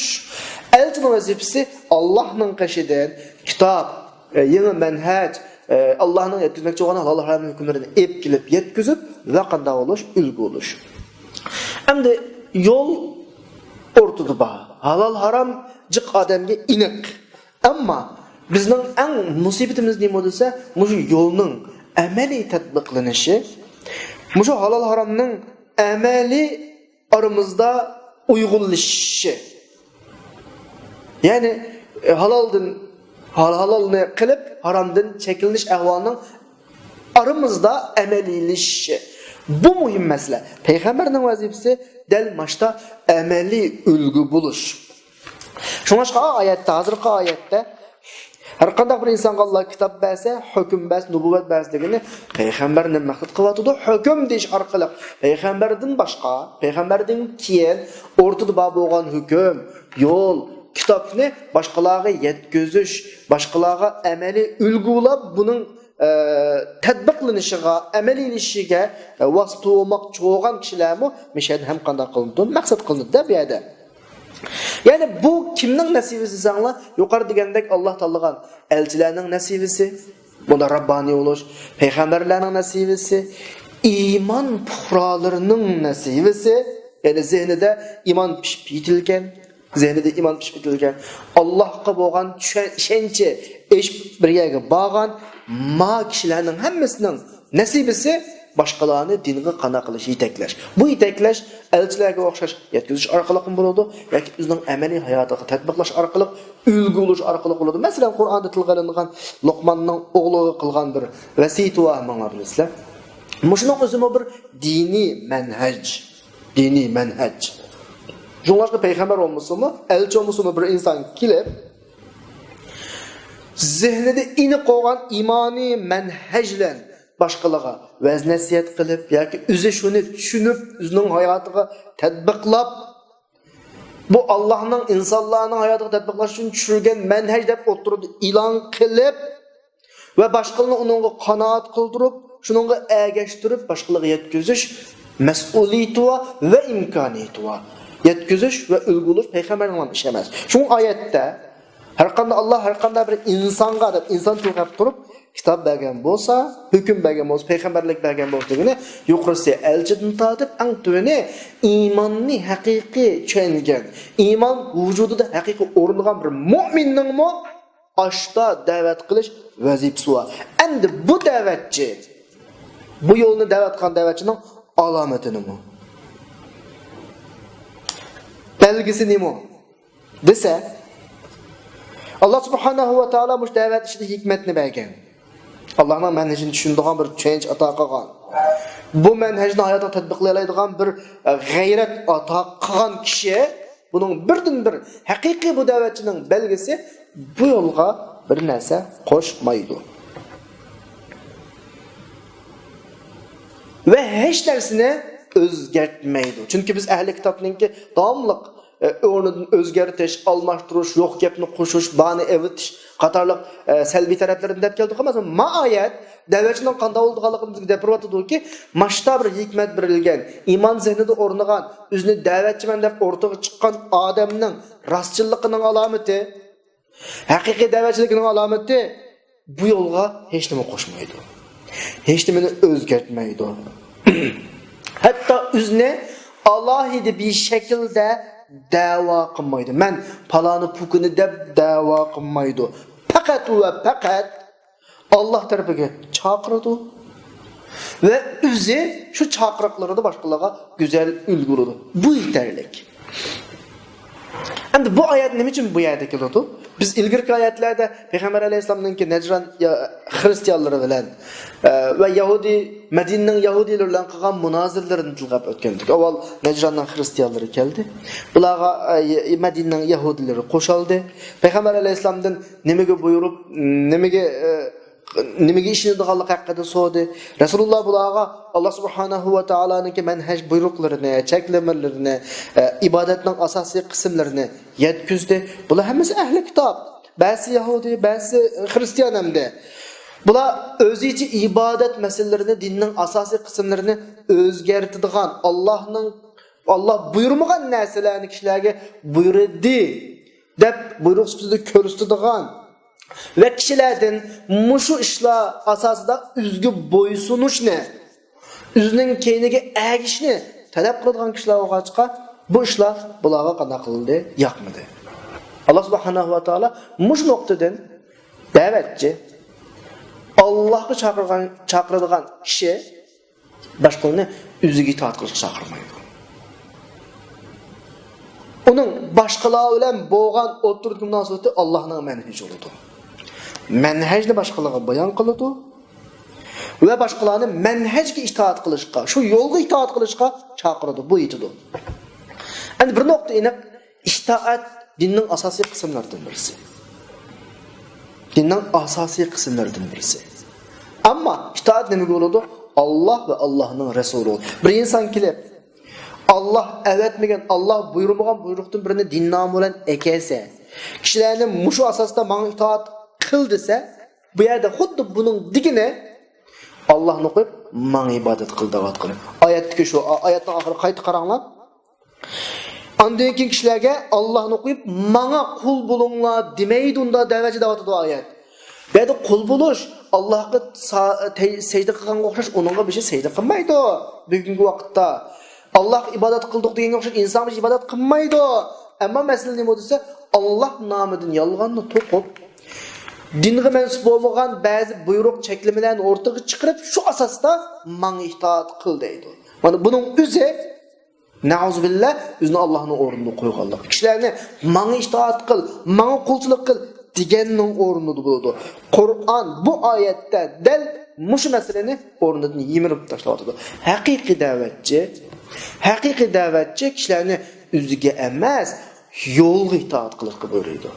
ئەلچىنىڭ ۋەزىپىسى ئاللاھنىڭ قېشىدىن كىتاب، ئە، يېڭى مەنھەج، ئە، ئاللاھنىڭ يەتكۈزمەكچى بولغان ھالال ھارام ھۆكۈملىرىنى ئېلىپ كېلىپ يەتكۈزۈپ ۋە قانداق بولۇش؟ ئۈلگە بولۇش. ئەمدى يول ئوتتۇرىدا بار. ھالال ھارام جىق ئادەمگە ئېنىق. ئەمما بىزنىڭ ئەڭ مۇسىبىتىمىز نېمە دېسە، مۇشۇ يولنىڭ ئەمەلىي تەتبىقلىنىشى، مۇشۇ ھالال ھارامنىڭ ئەمەلىي ئارىمىزدا ئۇيغۇنلىشىشى. يەنى، ئە، ھالالدىن، ھال-، ھالالنى قىلىپ، ھارامدىن چەكلىنىش ئەھۋالىنىڭ ئارىمىزدا ئەمەلىيلىشىشى. بۇ مۇھىم مەسىلە. پەيغەمبەرنىڭ ۋەزىپىسى دەل ماشتا ئەمەلىي ئۈلگە بولۇش. شۇڭلاشقا ئايەتتە، ھازىرقى ئايەتتە، ھەر قانداق بىر ئىنسانغا ئاللاھ كىتاب بەرسە، ھۆكۈم بەرسە، نۇبۇۋۋەت بەرسە دېگىنى پەيغەمبەرنى مەقسەت قىلىۋاتىدۇ. ھۆكۈم دېيىش ئارقىلىق پەيغەمبەردىن باشقا، پەيغەمبەردىن كېيىن ئوتتۇرىدا بار بولغان ھۆكۈم، يول، كىتابنى باشقىلارغا يەتكۈزۈش، باشقىلارغا ئەمەلىي ئۈلگە بولاپ، بۇنىڭ، ئە، تەتبىقلىنىشىغا، ئەمەلىيلىشىشىگە، ئە، ۋاسىتە بولماقچى بولغان كىشىلەرمۇ مۇشۇ يەردە ھەم قانداق قىلىنىدۇ؟ مەقسەت قىلىنىدۇ-دە بۇ يەردە. يەنى بۇ كىمنىڭ نەسىۋىسى دېسەڭلار، يۇقىرىدا دېگەندەك ئاللاھ تاللىغان ئەلچىلەرنىڭ نەسىۋىسى، بۇندا رەببانىي بولۇش، پەيغەمبەرلەرنىڭ نەسىۋىسى، ئىمان پۇقرالىرىنىڭ نەسىۋىسى، يەنى زېھنىدە ئىمان پىشىپ يېتىلگەن، زېھنىدە ئىمان پىشىپ يېتىلگەن، ئاللاھقا بولغان چۈشەن-، ئىشەنچى ئېشىپ بىر يەرگە بارغان ما كىشىلەرنىڭ ھەممىسىنىڭ نەسىبىسى باشقىلارنى دىنغا قانداق قىلىش، يېتەكلەش. بۇ يېتەكلەش ئەلچىلەرگە ئوخشاش يەتكۈزۈش ئارقىلىقمۇ بولىدۇ ياكى ئۆزىنىڭ ئەمەلىي ھاياتىغا تەتبىقلاش ئارقىلىق، ئۈلگە بولۇش ئارقىلىق بولىدۇ. مەسىلەن، قۇرئاندا تىلغا ئېلىنغان لوقماننىڭ ئوغلىغا قىلغان بىر ۋەسىيىتى بار، ماڭلار بىلىسىلەر. مۇشۇنىڭ ئۆزىمۇ بىر دىنىي مەنھەج. دىنىي مەنھەج. شۇڭلاشقا پەيغەمبەر بولمىسىمۇ، ئەلچى بولمىسىمۇ بىر ئىنسان كېلىپ، زېھنىدە ئېنىق بولغان ئىمانىي مەنھەج بىلەن باشقىلارغا ۋەز-نەسىھەت قىلىپ ياكى ئۆزى شۇنى چۈشىنىپ، ئۆزىنىڭ ھاياتىغا تەتبىقلاپ، بۇ ئاللاھنىڭ ئىنسانلارنىڭ ھاياتىغا تەتبىقلاش ئۈچۈن چۈشۈرگەن مەنھەج دەپ ئوتتۇرىدا ئېلان قىلىپ، ۋە باشقىلارنى ئۇنىڭغا قانائەت قىلدۇرۇپ، شۇنىڭغا ئەگەشتۈرۈپ، باشقىلارغا يەتكۈزۈش مەسئۇلىيىتى بار ۋە ئىمكانىيىتى بار. يەتكۈزۈش ۋە ئۈلگە بولۇش پەيغەمبەرنىڭ ئىشى ئەمەس. شۇڭا ئايەتتە ھەر قانداق، ئاللاھ ھەر قانداق بىر ئىنسانغا دەپ ئىنسان تىلغاپ تۇرۇپ، كىتاب بەرگەن بولسا، ھۆكۈم بەرگەن بولسا، پەيغەمبەرلىك بەرگەن بولسا دېگىنى، يۇقىرىسى ئەلچىدىن تارتىپ ئەڭ تۆۋىنى ئىماننى ھەقىقىي چۈشەنگەن، ئىمان ۋۇجۇدىدا ھەقىقىي ئورنىغان بىر مۇئمىننىڭمۇ ئاشتا دەۋەت قىلىش ۋەزىپىسى بار. ئەمدى بۇ دەۋەتچى، بۇ يولنى دەۋەتقان دەۋەتچىنىڭ ئالامىتى نېمە؟ بەلگىسى نېمە؟ دېسە، ئاللا سۇبھانەھۇ ۋە تائالا مۇشۇ دەۋەت ئىشىدا ھېكمەتنى بەرگەن. ئاللانىڭ مەنھەجىنى چۈشىنىدىغان بىر چۈشەنچە ئاتا قىلغان. بۇ مەنھەجنى ھاياتىغا تەتبىقلىيالايدىغان بىر، ئە، غەيرەت ئاتا قىلغان كىشى، بۇنىڭ بىردىن بىر ھەقىقىي بۇ دەۋەتچىنىڭ بەلگىسى، بۇ يولغا بىر نەرسە قوشمايدۇ. ۋە ھېچ نەرسىنى ئۆزگەرتمەيدۇ. چۈنكى بىز ئەھلى كىتابنىڭكى داۋاملىق، ئە، ئورنىدىن ئۆزگەرتىش، ئالماشتۇرۇش، يوق گەپنى قوشۇش، بارنى ئەۋېتىش قاتارلىق، ئە، سەلبىي تەرەپلىرىنى دەپ كەلدۇق. ئەمما ما ئايەت دەۋەتچىنىڭ قانداق بولىدىغانلىقىنى بىزگە دەپ بېرىۋاتىدۇكى، ماشتا بىر ھېكمەت بېرىلگەن، ئىمان زېھنىدا ئورنىغان، ئۆزىنى دەۋەتچىمەن دەپ ئورتىغا چىققان ئادەمنىڭ راستچىللىقىنىڭ ئالامىتى، ھەقىقىي دەۋەتچىلىكىنىڭ ئالامىتى، بۇ يولغا ھېچنېمە قوشمايدۇ. ھېچنېمىنى ئۆزگەرتمەيدۇ. ھەتتا ئۆزىنى ئالاھىدە بىر شەكىلدە دەۋا قىلمايدۇ. مەن پالانى پۇكىنى دەپ دەۋا قىلمايدۇ. پەقەت ۋە پەقەت ئاللا تەرىپىگە چاقىرىدۇ. ۋە ئۆزى شۇ چاقىرىقلىرىدا باشقىلارغا گۈزەل ئۈلگە بولىدۇ. بۇ يېتەرلىك. ئەمدى بۇ ئايەت نېمە ئۈچۈن بۇ يەردە كېلىدۇ؟ بىز ئىلگىرىكى ئايەتلەردە پەيغەمبەر ئەلەيھىسسالامنىڭكى نەجران يا-، خرىستىيانلىرى بىلەن، ئە، ۋە يەھۇدىي، مەدىنىنىڭ يەھۇدىيلىرى بىلەن قىلغان مۇنازىرىلىرىنى تىلغا ئۆتكەندۇق. ئاۋۋال نەجراننىڭ خرىستىيانلىرى كەلدى. بۇلارغا، ئە، ي-، مەدىنىنىڭ يەھۇدىيلىرى قوشالدى. پەيغەمبەر ئەلەيھىسسالامدىن نېمىگە بۇيرۇپ، نېمىگە، ئە، نېمىگە ئىشىنىدىغانلىقى ھەققىدە سورىدى. رەسۇلۇللا بۇلارغا ئاللا سۇبھانەھۇ ۋە تائالانىڭكى مەنھەج بۇيرۇقلىرىنى، چەكلىمىلىرىنى، ئە، ئىبادەتنىڭ ئاساسىي قىسىملىرىنى يەتكۈزدى. بۇلار ھەممىسى ئەھلى كىتاب. بەزىسى يەھۇدىي، بەزىسى خرىستىيان ئەمدى. بۇلار ئۆزىچە ئىبادەت مەسىلىلىرىنى، دىننىڭ ئاساسىي قىسىملىرىنى ئۆزگەرتىدىغان، ئاللانىڭ، ئاللا بۇيرۇمىغان نەرسىلەرنى كىشىلەرگە بۇيرۇدى دەپ بۇيرۇق سۈپىتىدە كۆرسىتىدىغان ۋە كىشىلەردىن مۇشۇ ئىشلار ئاساسىدا ئۆزىگە بويسۇنۇشنى، ئۆزىنىڭ كەينىگە ئەگىشىشنى تەلەپ قىلىدىغان كىشىلەر بولغاچقا، بۇ ئىشلار بۇلارغا قانداق قىلدى؟ ياقمىدى. ئاللا سۇبھانەھۇ ۋە تائالا مۇشۇ نۇقتىدىن دەۋەتچى، ئاللاھقا چاقىرغان، چاقىرىدىغان كىشى باشقىلارنى ئۆزىگە ئىتائەت قىلىشقا چاقىرمايدۇ. ئۇنىڭ باشقىلار بىلەن بولغان ئوتتۇرىدىكى مۇناسىۋىتى ئاللاھنىڭ مەنھىجى بولىدۇ. مەنھەجنى باشقىلارغا بايان قىلىدۇ ۋە باشقىلارنى مەنھەجگە ئىتائەت قىلىشقا، شۇ يولغا ئىتائەت قىلىشقا چاقىرىدۇ، بۇ يېتىدۇ. ئەمدى بىر نۇقتا ئېنىق، ئىتائەت دىننىڭ ئاساسىي قىسىملىرىدىن بىرسى. دىننىڭ ئاساسىي قىسىملىرىدىن بىرسى. ئەمما ئىتائەت نېمىگە بولىدۇ؟ ئاللا ۋە ئاللانىڭ رەسۇلى. بىر ئىنسان كېلىپ، ئاللا ئەۋەتمىگەن، ئاللا بۇيرۇمىغان بۇيرۇقتىن بىرىنى دىن نامى بىلەن ئەكەلسە، كىشىلەرنى مۇشۇ ئاساستا ماڭا ئىتائەت قىل دېسە، بۇ يەردە خۇددى بۇنىڭ دېگىنى، ئاللانى قويۇپ، ماڭا ئىبادەت قىل دەۋاتقىنى. ئايەتتىكى شۇ، ئا-، ئايەتنىڭ ئاخىرىغا قايتا قاراڭلار. ئاندىن كېيىن كىشىلەرگە ئاللاھنى قويۇپ، ماڭا قۇل بولۇڭلار دېمەيدۇ، ئۇندا دەۋەتچى دەۋاتىدۇ ئايەت. بۇ يەردە قۇل بولۇش، ئاللاھقا سا-، تەي-، سەجدە قىلغانغا ئوخشاش، ئۇنىڭغا بىر كىشى سەجدە قىلمايدۇ بۈگۈنكى ۋاقىتتا. ئاللاھقا ئىبادەت قىلدۇق دېگەنگە ئوخشاش، ئىنسان بىر ئىبادەت قىلمايدۇ. ئەمما مەسىلە نېمە دېسە، ئاللاھ نامىدىن يالغاننى توقۇپ، دىنغا مەنسۇپ بولمىغان بەزى بۇيرۇق، چەكلىمىلەرنى ئوتتۇرىغا چىقىرىپ، شۇ ئاساستا ماڭا ئىتائەت قىل دەيدۇ. مانا بۇنىڭ ئۆزى نەئۇزۇبىللا، ئۆزىنى ئاللاھنىڭ ئورنىدا قويغانلىق. كىشىلەرنى ماڭا ئىتائەت قىل، ماڭا قۇلچىلىق قىل دېگەننىڭ ئورنىدا بولىدۇ. قۇرئان بۇ ئايەتتە دەل مۇشۇ مەسىلىنى ئورنىدىن يىمىرىپ تاشلاۋاتىدۇ. ھەقىقىي دەۋەتچى، ھەقىقىي دەۋەتچى كىشىلەرنى ئۆزىگە ئەمەس، يولغا ئىتائەت قىلىشقا بۇيرۇيدۇ.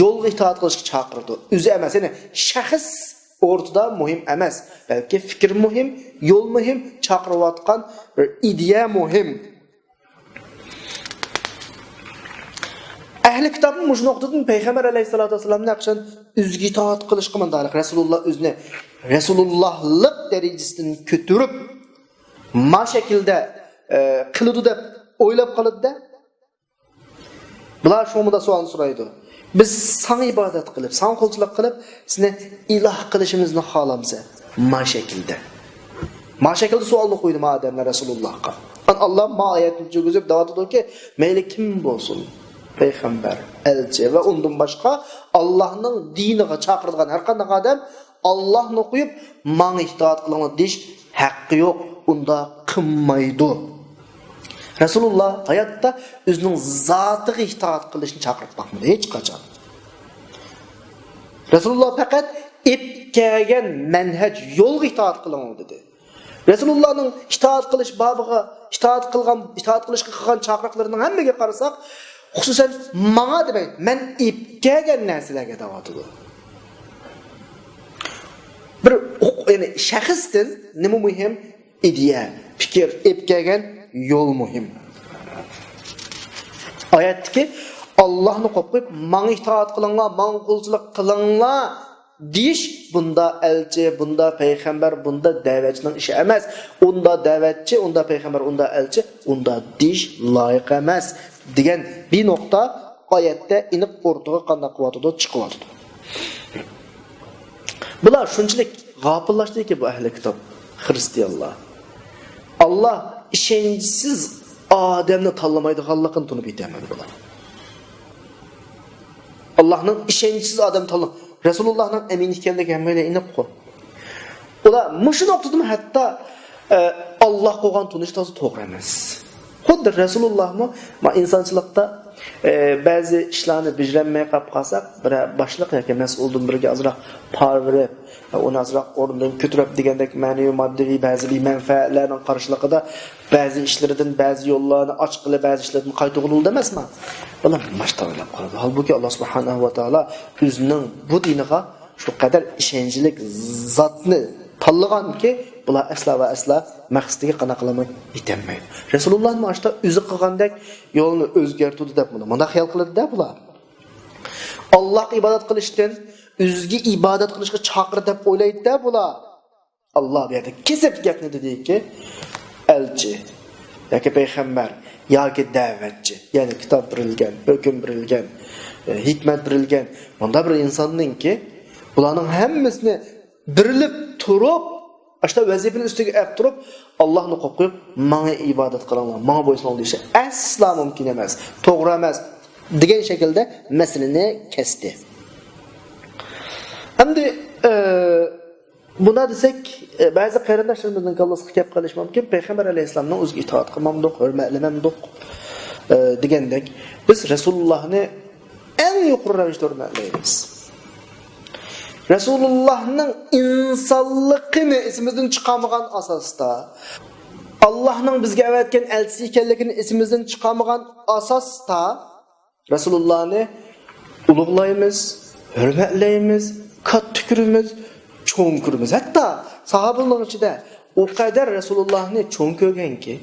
يولغا ئىتائەت قىلىشقا چاقىرىدۇ. ئۆزى ئەمەس، يەنى شەخس ئورتىدا مۇھىم ئەمەس، بەلكى پىكىر مۇھىم، يول مۇھىم، چاقىرىۋاتقان بىر ئىدىيە مۇھىم. ئەھلى كىتابمۇ مۇشۇ نۇقتىدىن پەيغەمبەر ئەلەيھىسسالاتۇ ۋەسسالامنى ھەقىقەتەن ئۆزىگە ئىتائەت قىلىشقا مۇنداق رەسۇلۇللا ئۆزىنى رەسۇلۇللاھلىق دەرىجىسىدىن كۆتۈرۈپ، ما شەكىلدە، ئە، قىلىدۇ دەپ ئويلاپ قالىدۇ-دە. بۇلار شۇڭا مۇنداق سوئالنى سورايدۇ. بىز ساڭا ئىبادەت قىلىپ، ساڭا قۇلچىلىق قىلىپ، سېنى ئىلاھ قىلىشىمىزنى خالامسەن؟ ما شەكىلدە. ما شەكىلدە سوئالنى قويدى ما ئادەملەر رەسۇلۇللاھقا. ئەن ئاللا ما ئايەتنى كىرگۈزۈپ دەۋاتىدۇكى، مەيلى كىم بولسۇن، پەيغەمبەر، ئەلچى ۋە ئۇندىن باشقا ئاللانىڭ دىنىغا چاقىرىدىغان ھەر قانداق ئادەم ئاللاھنى قويۇپ، ماڭا ئىتائەت قىلىڭلار دېيىش ھەققى يوق، ئۇنداق قىلمايدۇ. رەسۇلۇللا ھاياتتا ئۆزىنىڭ زاتىغا ئىتائەت قىلىشنى چاقىرىپ باقمىدى ھېچقاچان. رەسۇلۇللا پەقەت ئېپ كەلگەن مەنھەج يولغا ئىتائەت قىلىڭلار دېدى. رەسۇلۇللانىڭ ئىتائەت قىلىش بابىغا، ئىتائەت قىلغان، ئىتائەت قىلىشقا قىلغان چاقىرىقلىرىنىڭ ھەممىگە قارىساق، خۇسۇسەن ماڭا دېمەي، مەن ئېپ كەلگەن نەرسىلەرگە دەۋاتىدۇ. بىر ئۇق-، يەنى شەخستىن نېمە مۇھىم؟ ئىدىيە، پىكىر، ئېپ كەلگەن يول مۇھىم. ئايەتتىكى، ئاللاھنى قويۇپ، ماڭا ئىتائەت قىلىڭلار، ماڭا قۇلچىلىق قىلىڭلار دېيىش، بۇندا ئەلچى، بۇندا پەيغەمبەر، بۇندا دەۋەتچىنىڭ ئىشى ئەمەس. ئۇندا دەۋەتچى، ئۇندا پەيغەمبەر، ئۇندا ئەلچى، ئۇندا دېيىش لايىق ئەمەس، دېگەن بىر نۇقتا ئايەتتە ئېنىق ئوتتۇرىغا قانداق قىلىۋاتىدۇ؟ چىقىۋاتىدۇ. بۇلار شۇنچىلىك غاپىللاشتىكى، بۇ ئەھلى كىتاب، خرىستىيانلار، ئاللا ئىشەنچسىز ئادەمنى تاللىمايدىغانلىقىنى تونۇپ يېتەلمىدى بۇلار. ئاللاھنىڭ ئىشەنچسىز ئادەم تاللا-، رەسۇلۇللاھنىڭ ئەمىن ئىكەنلىكى ھەممەيلەن ئېنىققۇ. ئۇلار مۇشۇ نۇقتىدىمۇ ھەتتا، ئە، ئاللاھقا بولغان تونۇش تازا توغرا ئەمەس. خۇددى رەسۇلۇللاھمۇ، ما، ئىنسانچىلىقتا، ئە، بەزى ئىشلارنى بېجىرەلمەي قاپ قالساق، بىرەر باشلىق ياكى مەسئۇلدىن بىرىگە ئازراق پارا بېرىپ، ئۇنى ئازراق ئورنىدىن كۆتۈرۈپ دېگەندەك مەنىۋى، ماددىي بەزى بىر مەنپەئەتلەرنىڭ قارشىلىقىدا بەزى ئىشلىرىدىن، بەزى يوللارنى ئاچقىلى، بەزى ئىشلاردىن قايتۇرغىلى بولىدۇ ئەمەسما؟ بۇلار ماشتا ئويلاپ قالىدۇ. ھالبۇكى، ئاللا سۇبھانەھۇ ۋە تائالا ئۆزىنىڭ بۇ دىنىغا شۇ قەدەر ئىشەنچلىك زاتنى تاللىغانكى، بۇلار ئەسلا ۋە ئەسلا مەقسىتىگە قانداق قىلالماي يېتەلمەيدۇ. رەسۇلۇللا ماشتا ئۆزى قىلغاندەك يولنى ئۆزگەرتىدۇ دەپ مۇنداق خىيال قىلىدۇ-دە بۇلار. ئاللاھقا ئىبادەت قىلىشتىن ئۆزىگە ئىبادەت قىلىشقا چاقىرىدۇ دەپ ئويلايدۇ-دە بۇلار. ئاللا بۇ يەردە كېسىپ گەپنى دېدىكى، ئەلچى ياكى پەيغەمبەر ياكى دەۋەتچى، يەنى كىتاب بېرىلگەن، ھۆكۈم بېرىلگەن، ھېكمەت بېرىلگەن مۇنداق بىر ئىنساننىڭكى، بۇلارنىڭ ھەممىسىنى بېرىلىپ تۇرۇپ، ئاشۇنداق ۋەزىپىنى ئۈستىگە ئەپ تۇرۇپ، ئاللاھنى قويۇپ، ماڭا ئىبادەت قىلىڭلار، ماڭا بويسۇنۇڭلار دېيىشى ئەسلا مۇمكىن ئەمەس، توغرا ئەمەس، دېگەن شەكىلدە مەسىلىنى كەستى. ئەمدى، ئە، بۇنداق دېسەك، ئە، بەزى قېرىنداشلىرىمىزنىڭ كاللىسىغا كەپ قېلىشى مۇمكىن، پەيغەمبەر ئەلەيھىسسالامنىڭ ئۆزىگە ئىتائەت قىلمامدۇق، ھۆرمەتلىمەمدۇق، ئە، دېگەندەك. بىز رەسۇلۇللاھنى ئەڭ يۇقىرى رەۋىشتە ھۆرمەتلەيمىز. رەسۇلۇللاھنىڭ ئىنسانلىقىنى ئېسىمىزدىن چىقارمىغان ئاساستا، ئاللاھنىڭ بىزگە ئەۋەتكەن ئەلچىسى ئىكەنلىكىنى ئېسىمىزدىن چىقارمىغان ئاساستا، رەسۇلۇللانى ئۇلۇغلايمىز، ھۆرمەتلەيمىز، كاتتا كۆرىمىز، چوڭ كۆرىمىز. ھەتتا ساھابىلەرنىڭ ئىچىدە ئۇ قەدەر رەسۇلۇللانى چوڭ كۆرگەنكى،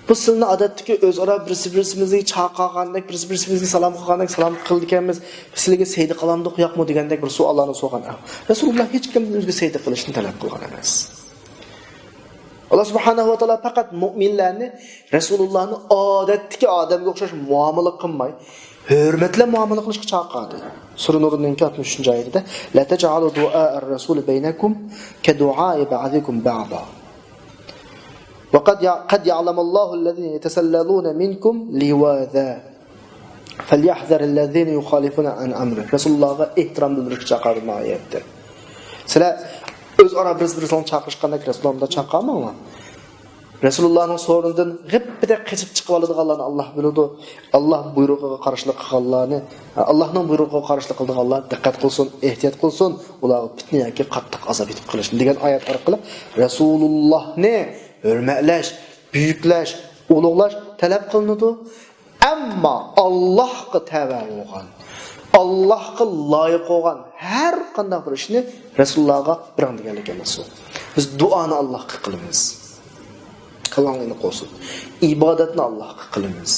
بۇ سىلىنى ئادەتتىكى ئۆزئارا بىرسى بىرسىمىزگە چاقىرغاندەك، بىرسى بىرسىمىزگە سالام قىلغاندەك سالام قىلىدىكەنمىز، بىز سىلىگە سەيدە قىلامدۇق ياقمۇ دېگەندەك بىر سوئاللارنى سورىغان. رەسۇلۇللا ھېچكىمدىن ئۆزىگە سەيدە قىلىشنى تەلەپ قىلغان ئەمەس. ئاللا سۇبھانەھۇ ۋە تائالا پەقەت مۇئمىنلەرنى رەسۇلۇللانى ئادەتتىكى ئادەمگە ئوخشاش مۇئامىلە قىلماي، ھۆرمەت بىلەن مۇئامىلە قىلىشقا چاقىرىدى. سۈرە نۇرنىڭكى ئاتمىش ئۈچىنچى ئايىتىدە، لا تجعلوا دعاء الرسول بينكم كدعاء بعضكم بعضا وقد يع-، قد يعلم الله الذين يتسللون منكم لواذا فليحذر الذين يخالفون عن أمره. رەسۇلۇللاغا ئېھتىرام بىلدۈرۈشكە چاقىرىدۇ مانا ئايەتتە. سىلەر ئۆزئارا بىرسى بىرسىنى چاقىرىشقاندەك رەسۇلۇللا چاقىرماڭلار. رەسۇلۇللانىڭ سورۇنىدىن غىپپىدە قېچىپ چىقىۋالىدىغانلارنى ئاللا بىلىدۇ. ئاللا بۇيرۇقىغا قارشىلىق قىلغانلارنى، ئاللانىڭ بۇيرۇقىغا قارشىلىق قىلىدىغانلار دىققەت قىلسۇن، ئېھتىيات قىلسۇن، ئۇلارغا پىتنە ياكى قاتتىق ئازاب يېتىپ قېلىشتىن دېگەن ئايەت ئارقىلىق رەسۇلۇللانى ھۆرمەتلەش، بۈيۈكلەش، ئۇلۇغلاش تەلەپ قىلىنىدۇ. ئەمما ئاللاھقا تەۋە بولغان، ئاللاھقا لايىق بولغان ھەر قانداق بىر ئىشنى رەسۇلۇللاغا بېرىڭ دېگەنلىك ئەمەس ئۇ. بىز دۇئانى ئاللاھقا قىلىمىز. كاللاڭلار ئېنىق بولسۇن. ئىبادەتنى ئاللاھقا قىلىمىز.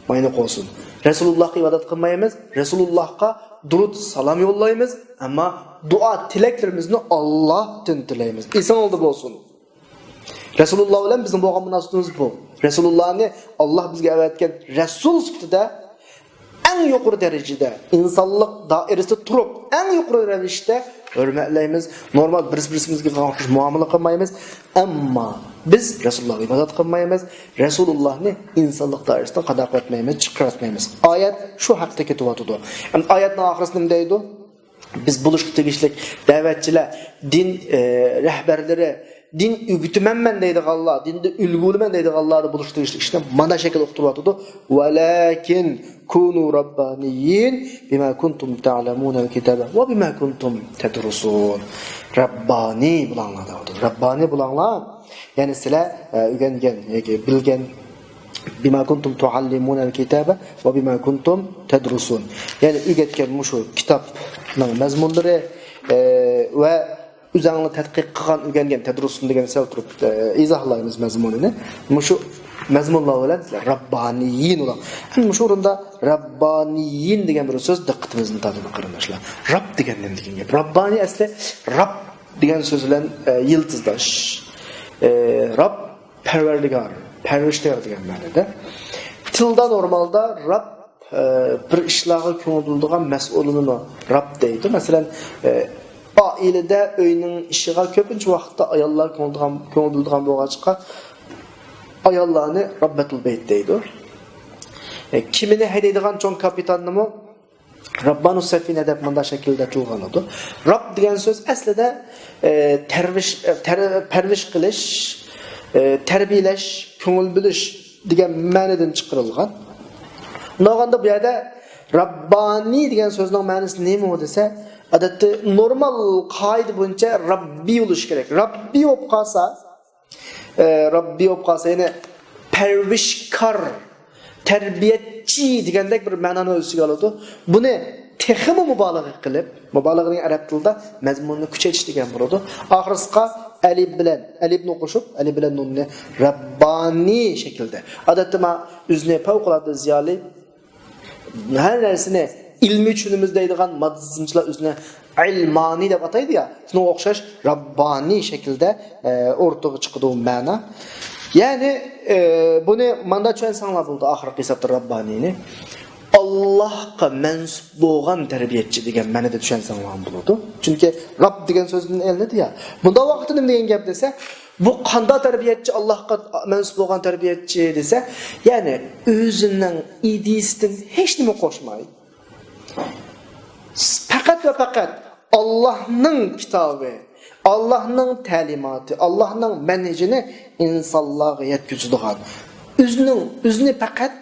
ماينى قويسۇن. رەسۇلۇللاھقا ئىبادەت قىلمايمىز، رەسۇلۇللاھقا دۇرۇت سالام يوللايمىز، ئەمما دۇئا تىلەكلىرىمىزنى ئاللاھتىن تىلەيمىز. ئېسىڭلاردا بولسۇن. رەسۇلۇللا بىلەن بىزنىڭ بولغان مۇناسىۋىتىمىز بۇ. رەسۇلۇللانى ئاللا بىزگە ئەۋەتكەن رەسۇل سۈپىتىدە ئەڭ يۇقىرى دەرىجىدە، ئىنسانلىق دائىرىسىدە تۇرۇپ، ئەڭ يۇقىرى رەۋىشتە ھۆرمەتلەيمىز. نورمال بىرسى-بىرسىمىزگە قارشى مۇئامىلە قىلمايمىز. ئەمما بىز رەسۇلۇللاغا ئىبادەت قىلمايمىز. رەسۇلۇللانى ئىنسانلىق دائىرىسىدىن قانداق قىلىۋەتمەيمىز، چىقىرىۋەتمەيمىز. ئايەت شۇ ھەقتە كېتىۋاتىدۇ. ئەمدى ئايەتنىڭ ئاخىرىسىدا نېمە دەيدۇ؟ بىز بولۇشقا تېگىشلىك دەۋەتچىلەر، دىن، ئە، رەھبەرلىرى، دىن ئۆگىتىمەنمەن دەيدىغانلار، دىندا ئۈلگە بولىمەن دەيدىغانلاردا بولۇشقا تېگىشلىك ئىشنى مانا شەكىلدە ئۇقتۇرۇۋاتىدۇ. ۋەلەكىن كۇنۇ رەببانىيين بىما كۇنتۇم تەئلەمۇنەل كىتابە ۋە بىما كۇنتۇم تەدرۇسۇن. رەببانىي بولاڭلار دەۋاتىدۇ. رەببانىي بولاڭلار. يەنى سىلەر، ئە، ئۆگەنگەن ياكى بىلگەن، بىما كۇنتۇم تۇئەللىمۇنەل كىتابە ۋە بىما كۇنتۇم تەدرۇسۇن. يەنى ئۆگەتكەن مۇشۇ كىتابنىڭ مەزمۇنلىرى، ئە، ۋە ئۆزەڭلار تەتقىق قىلغان، ئۆگەنگەن، تەدرۇسۇن دېگەن سەل تۇرۇپ، ئە، ئىزاھلايمىز مەزمۇنىنى. مۇشۇ مەزمۇنلار بىلەن سىلەر رەببانىيين بولاڭ. ئەمدى مۇشۇ ئورۇندا رەببانىيين دېگەن بىر سۆز دىققىتىمىزنى تارتىدۇ، قېرىنداشلار. رەب دېگەن نېمە دېگەن گەپ؟ رەببانىي ئەسلى رەب دېگەن سۆز بىلەن، ئە، يىلتىزداش. ئە، رەب پەرۋەردىگار، پەرۋىشتىگار دېگەن مەنىدە. تىلدا نورمالدا رەب، ئە، بىر ئىشلارغا كۆڭۈل بۆلىدىغان مەسئۇلىنىمۇ رەب دەيدۇ. مەسىلەن، ئە، ئائىلىدە ئۆينىڭ ئىشىغا كۆپىنچە ۋاقىتتا ئاياللار كۆڭۈل بۆلىدىغان، كۆڭۈل بۆلىدىغان بولغاچقا، ئاياللارنى رەببەتۇل بەيت دەيدۇ. ئە، كېمىنى ھەيدەيدىغان چوڭ كاپىتاننىمۇ رەببانۇ سەفىنە دەپ مۇنداق شەكىلدە تىلغا ئالىدۇ. رەب دېگەن سۆز ئەسلىدە، ئە، تەرۋىش، ئە، تەر-، پەرۋىش قىلىش، ئە، تەربىيەلەش، كۆڭۈل بۆلۈش دېگەن مەنىدىن چىقىرىلغان. ئۇنداق بولغاندا بۇ يەردە رەببانىي دېگەن سۆزنىڭ مەنىسى نېمە دېسە، ئادەتتە نورمال قائىدە بويىچە رەببىي بولۇشى كېرەك. رەببىي بولۇپ قالسا، ئە، رەببىي بولۇپ قالسا، يەنى پەرۋىشكار، تەربىيەچى دېگەندەك بىر مەنانى ئۆز ئىچىگە ئالىدۇ. بۇنى تېخىمۇ مۇبالىغە قىلىپ، مۇبالىغە دېگەن ئەرەب تىلىدا مەزمۇننى كۈچەيتىش دېگەن بولىدۇ. ئاخىرسىغا ئەلىپ بىلەن، ئەلىپنى قوشۇپ، ئەلىپ بىلەن نۇننى رەببانىي شەكىلدە. ئادەتتە مانا ئۆزىنى پەۋقۇلئاددە زىيالىي، ھەر نەرسىنى ئىلمىي چۈشىنىمىز دەيدىغان ماددىزمچىلار ئۆزىنى ئىلمانىي دەپ ئاتايدۇ يا، شۇنىڭغا ئوخشاش رەببانىي شەكىلدە، ئە، ئورتىغا چىقىدۇ مەنا. يەنى، ئە، بۇنى ماندا چۈشەنسەڭلار بولىدۇ، ئاخىرقى ھېسابتا رەببانىينى ئاللاھقا مەنسۇپ بولغان تەربىيەچى دېگەن مەنىدە چۈشەنسەڭلار بولىدۇ. چۈنكى رەب دېگەن سۆزدىن ئېلىنىدۇ يا. بۇنداق ۋاقىتتا نېمە دېگەن گەپ دېسە، بۇ قانداق تەربىيەتچى، ئاللاھقا مەنسۇپ بولغان تەربىيەتچى دېسە، يەنى ئۆزىنىڭ ئىدىيىسىدىن ھېچنېمە قوشماي، پەقەت ۋە پەقەت ئاللاھنىڭ كىتابى، ئاللاھنىڭ تەلىماتى، ئاللاھنىڭ مەنھىجىنى ئىنسانلارغا يەتكۈزىدىغان، ئۆزىنىڭ، ئۆزىنى پەقەت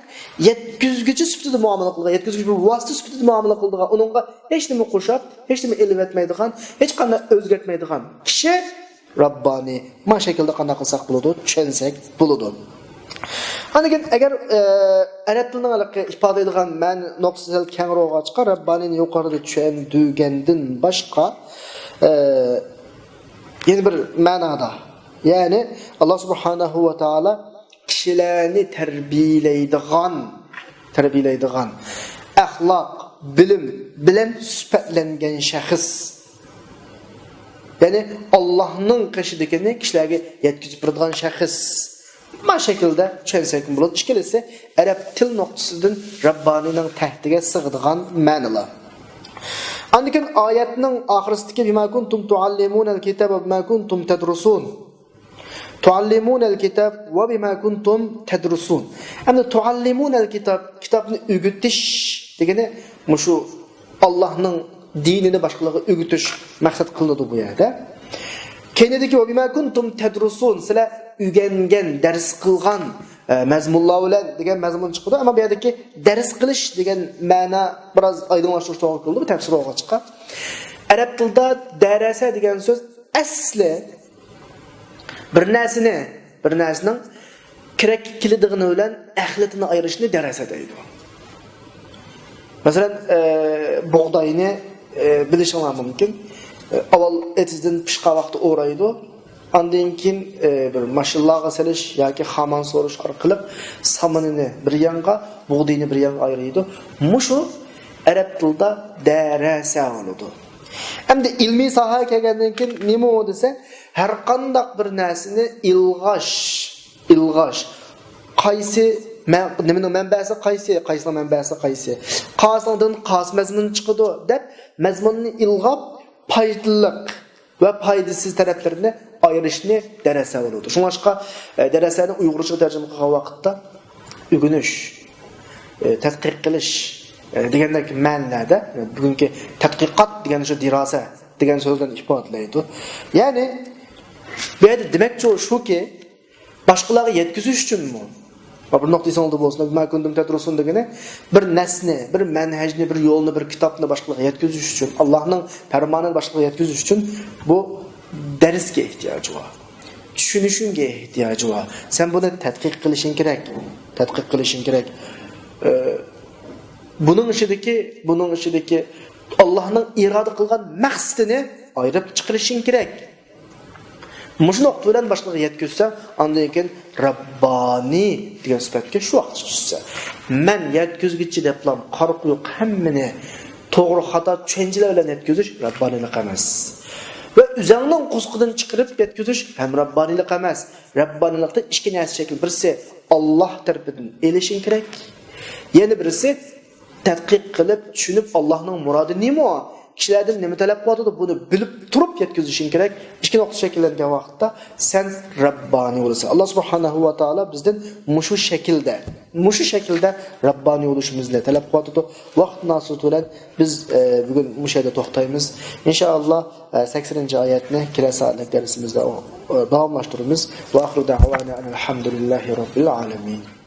يەتكۈزگۈچى سۈپىتىدە مۇئامىلە قىلىدىغان، يەتكۈزگۈچى بىر ۋاسىتە سۈپىتىدە مۇئامىلە قىلىدىغان، ئۇنىڭغا ھېچنېمە قوشۇپ، ھېچنېمە ئېلىۋەتمەيدىغان، ھېچقانداق ئۆزگەرتمەيدىغان كىشى رەببانىي. مانا شەكىلدە قانداق قىلساق بولىدۇ؟ چۈشەنسەك بولىدۇ. ئاندىن كېيىن ئەگەر، ئە، ئەرەب تىلىنىڭ ھېلىقى ئىپادىلەيدىغان مەنە نۇقتىسى سەل كەڭرەك بولغاچقا، رەببانىينى يۇقىرىدا چۈشەندۈرگەندىن باشقا، ئە، يەنە بىر مەنادا، يەنى ئاللا سۇبھانەھۇ ۋە تائالا كىشىلەرنى تەربىيەلەيدىغان، تەربىيەلەيدىغان ئەخلاق، بىلىم بىلەن سۈپەتلەنگەن شەخس. يەنى ئاللاھنىڭ قېشىدىكىنى كىشىلەرگە يەتكۈزۈپ بېرىدىغان شەخس. ما شەكىلدە چۈشەنسەكمۇ بولىدۇ. ئىككىلىسى ئەرەب تىل نۇقتىسىدىن رەببانىينىڭ تەھتىگە سىغىدىغان مەنىلەر. ئاندىن كېيىن ئايەتنىڭ ئاخىرىسىدىكى بىما كۇنتۇم تۇئەللىمۇنەل كىتابە بىما كۇنتۇم تەدرۇسۇن. تۇئەللىمۇنەل كىتاب ۋە بىما كۇنتۇم تەدرۇسۇن. ئەمدى تۇئەللىمۇنەل كىتاب، كىتابنى ئۆگىتىش دېگىنى مۇشۇ ئاللاھنىڭ دىنىنى باشقىلارغا ئۆگىتىش مەقسەت قىلىنىدۇ بۇ يەردە. كەينىدىكى ۋە بىما كۇنتۇم تەدرۇسۇن، سىلەر ئۆگەنگەن، دەرس قىلغان، ئە، مەزمۇنلار بىلەن دېگەن مەزمۇن چىقىدۇ. ئەمما بۇ يەردىكى دەرس قىلىش دېگەن مەنا بىراز ئايدىڭلاشتۇرۇش توغرا كېلىدۇ، بۇ تەپسىر بولغاچقا. ئەرەب تىلىدا دەرەسە دېگەن سۆز ئەسلى بىر نەرسىنى، بىر نەرسىنىڭ كېرەككە كېلىدىغىنى بىلەن ئەخلىتىنى ئايرىشنى دەرەسە دەيدۇ. مەسىلەن، ئە، بۇغداينى، ئە، بىلىشىڭلار مۇمكىن. ئە، ئاۋۋال ئېتىزدىن پىشقان ۋاقتىدا ئورايدۇ. ئاندىن كېيىن، ئە، بىر ماشىنىلارغا سېلىش ياكى خامان سورۇش ئارقىلىق سامىنىنى بىر يانغا، بۇغدىيىنى بىر يانغا ئايرىيدۇ. مۇشۇ ئەرەب تىلىدا دەرەسە بولىدۇ. ئەمدى ئىلمىي ساھەگە كەلگەندىن كېيىن نېمە ئۇ دېسە، ھەر قانداق بىر نەرسىنى ئىلغاش، ئىلغاش. قايسى مە-، نېمىنىڭ مەنبەسى قايسى، قايسىنىڭ مەنبەسى قايسى، قايسىنىڭدىن قايسى مەزمۇن چىقىدۇ دەپ مەزمۇننى ئىلغاپ، پايدىلىق ۋە پايدىسىز تەرەپلىرىنى ئايرىشنى دەرەسە بولىدۇ. شۇڭلاشقا، ئە، دەرەسەنى ئۇيغۇرچىغا تەرجىمە قىلغان ۋاقىتتا ئۆگىنىش، ئە، تەتقىق قىلىش، دېگەندەك مەنىلەردە، بۈگۈنكى تەتقىقات دېگەن شۇ دىراسە دېگەن سۆزدىن ئىپادىلەيدۇ. يەنى بۇ يەردە دېمەكچى شۇكى، باشقىلارغا يەتكۈزۈش ئۈچۈنمۇ؟ بىر نۇقتا ئېسىڭلاردا بولسۇن، بىما كۇنتۇم تەدرۇسۇن دېگىنى بىر نەرسىنى، بىر مەنھەجنى، بىر يولنى، بىر كىتابنى باشقىلارغا يەتكۈزۈش ئۈچۈن، ئاللاھنىڭ پەرمانىنى باشقىلارغا يەتكۈزۈش ئۈچۈن بۇ دەرسكە ئېھتىياجى بار. چۈشىنىشىڭگە ئېھتىياجى بار. سەن بۇنى تەتقىق قىلىشىڭ كېرەك. تەتقىق قىلىشىڭ كېرەك. ئە، بۇنىڭ ئىچىدىكى، بۇنىڭ ئىچىدىكى ئاللاھنىڭ ئىرادە قىلغان مەقسىتىنى ئايرىپ چىقىرىشىڭ كېرەك. مۇشۇ نۇقتا بىلەن باشقىلارغا يەتكۈزسە، ئاندىن كېيىن رەببانىي دېگەن سۈپەتكە شۇ ۋاقىت چۈشسە. مەن يەتكۈزگۈچى دەپلا قارا قويۇق ھەممىنى توغرا خاتا چۈشەنچىلەر بىلەن يەتكۈزۈش رەببانىيلىق ئەمەس. ۋە ئۆزۈڭنىڭ قورسىقىدىن چىقىرىپ يەتكۈزۈش ھەم رەببانىيلىق ئەمەس. رەببانىيلىقتا ئىككى نەرسە شەكىل. بىرسى ئاللاھ تەرىپىدىن ئېلىشىڭ كېرەك. يەنە بىرسى تەتقىق قىلىپ، چۈشىنىپ، ئاللاھنىڭ مۇرادى نېمە؟ كىشىلەردىن نېمە تەلەپ قىلىۋاتىدۇ؟ بۇنى بىلىپ تۇرۇپ يەتكۈزۈشۈڭ كېرەك. ئىككى نۇقتا شەكىللەنگەن ۋاقىتتا سەن رەببانىي بولىسەن. ئاللاھ سۇبھانەھۇ ۋە تائالا بىزدىن مۇشۇ شەكىلدە، مۇشۇ شەكىلدە رەببانىي بولۇشىمىزنى تەلەپ قىلىۋاتىدۇ. ۋاقىت مۇناسىۋىتى بىلەن بىز، ئە، بۈگۈن مۇشۇ يەردە توختايمىز. ئىنشائاللاھ، ئە، سەكسىنىنچى ئايەتنى كېلەر سائەتلىك دەرسىمىزدە، ئە، داۋاملاشتۇرىمىز. ۋە ئاخىرۇ دەئۋانا ئەنىل ھەمدۇلىللاھى رەببىل ئالەمىن.